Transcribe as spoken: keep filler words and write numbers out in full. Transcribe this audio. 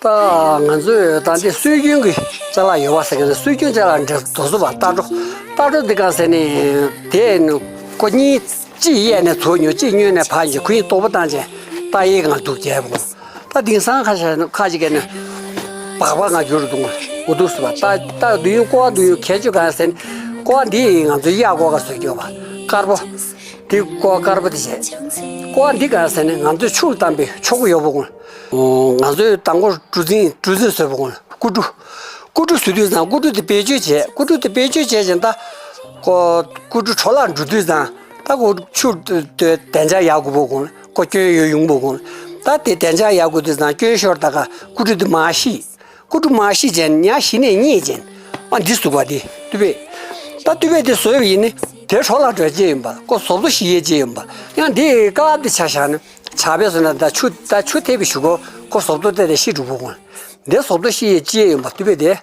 ད་ང་ཚོས་ད་འདི་སྲོལ་རྒྱུན་གྱི་ཅ་ལག་ཡོད་པ་ཟེར་གྱི་འདུག་སྲོལ་རྒྱུན་ཅ་ལག་འདྲ་དོ་སུ་བ་རྟ་སྒྲོ། རྟ་སྒྲོ་འདི་གང་ཟེར་ནས་དེ་ནི་ཀོ་གཉིས་གཅིག་གཡས་ནས་ཚུར་ཉོ་གཅིག་གཡོན་ནས་ཕར་ཉོ་ཁོ་གཉིས་དོག་པོ་བཏང་བྱས་རྟ་གཡས་གང་འདུག་རྒྱལ་བོ། ད་དེང་སང་ཁ་ཤས་ཁ་ཅིག་གིས་ནི་སྦག་སྦག་ང་འགྱུར་འདུག་འུ་འདུག་སུ་བ་རྟ་རྟ་འདུག་ཡུན་ཀོ་བ་འདུག་ཡུན་ཁྱད་ཆོས་གང་ཟེར་ནས་ཀོ་བ་འདི་ང་ཚོ་གཡག་ཀོ་ག་བཟོས་ཀྱི་ཡོད་པ་དཀར་པོ། དེ་ཀོ་བ་དཀར་པོ་དེ་བྱས། ཀོ་བ་འདི་གང་ཟེར་ནས་ང་ཚོས་ཆུར་བཏང་པའི་ཆོ་ག་ཡོད་པོ་ཀུན། ང་ཚོའི་དང་པོ་གྲུ་གཟིངས་གྲུ་གཟིངས་བཟོས་པ་ཀུན་སྐུ་གྲུ། སྐུ་གྲུ་བཟོས་དུས་ཙང་སྐུ་གྲུ་དེ་བེད་སྤྱོད་བྱས་སྐུ་གྲུ་དེ་བེད་སྤྱོད་བྱས་ཙང་ད། ཀོ་སྐུ་གྲུ་འཕྲོ་བརླག་འགྲོ་དུས་ཙང་ད་ཀོ་ཆུ་དེ་བདེ་འཇགས་ཡག་དགོས་པོ་ཀུན་ཀོ་སྐྱོན་ཡོད་ཡོང་པོ་ཀུན། ད་དེ་བདེ་འཇགས་ཡག་དགོས་དུས་ཙང་སྐྱོན་ཤོར་ད་ག་སྐུ་གྲུ་དེ་མ་ཤི། སྐུ་གྲུ་མ་ཤི་ཅན་ཉ་ཤི་ནས་རྙེད་ཅན། ཨ་འདི་ཟུག་པ་འདི་ཏུ་པེ། ད་ཏུ་པེ་དེ་བཟོས་པ་ཡིན་ནི་དེ་འཕྲོ་བརླག་འགྲོ་ཅེས་ཡིན་པ་ཀོ་ཟོབ་ཏོ་ཤི་ཡས་ཅེས་ཡིན་པ་ཡང་འདི་ཀ་བ་འདི་ཆ་བཞག་ན་ཆ་བས་སོ་ན་ད་ཆུ་ད་ཆུ་ཐེབས་པའི་ཞུ་གོ་ཀོ་ཟོབ་ཏོ་དེ་དེ་ཤི་འགྲོ་བོ་ཀོ་འདི་ཟོབ་ཏོ་ཤི་ཡས་ཅེས་ཡིན་པ་ཏུ་པེ་དེ།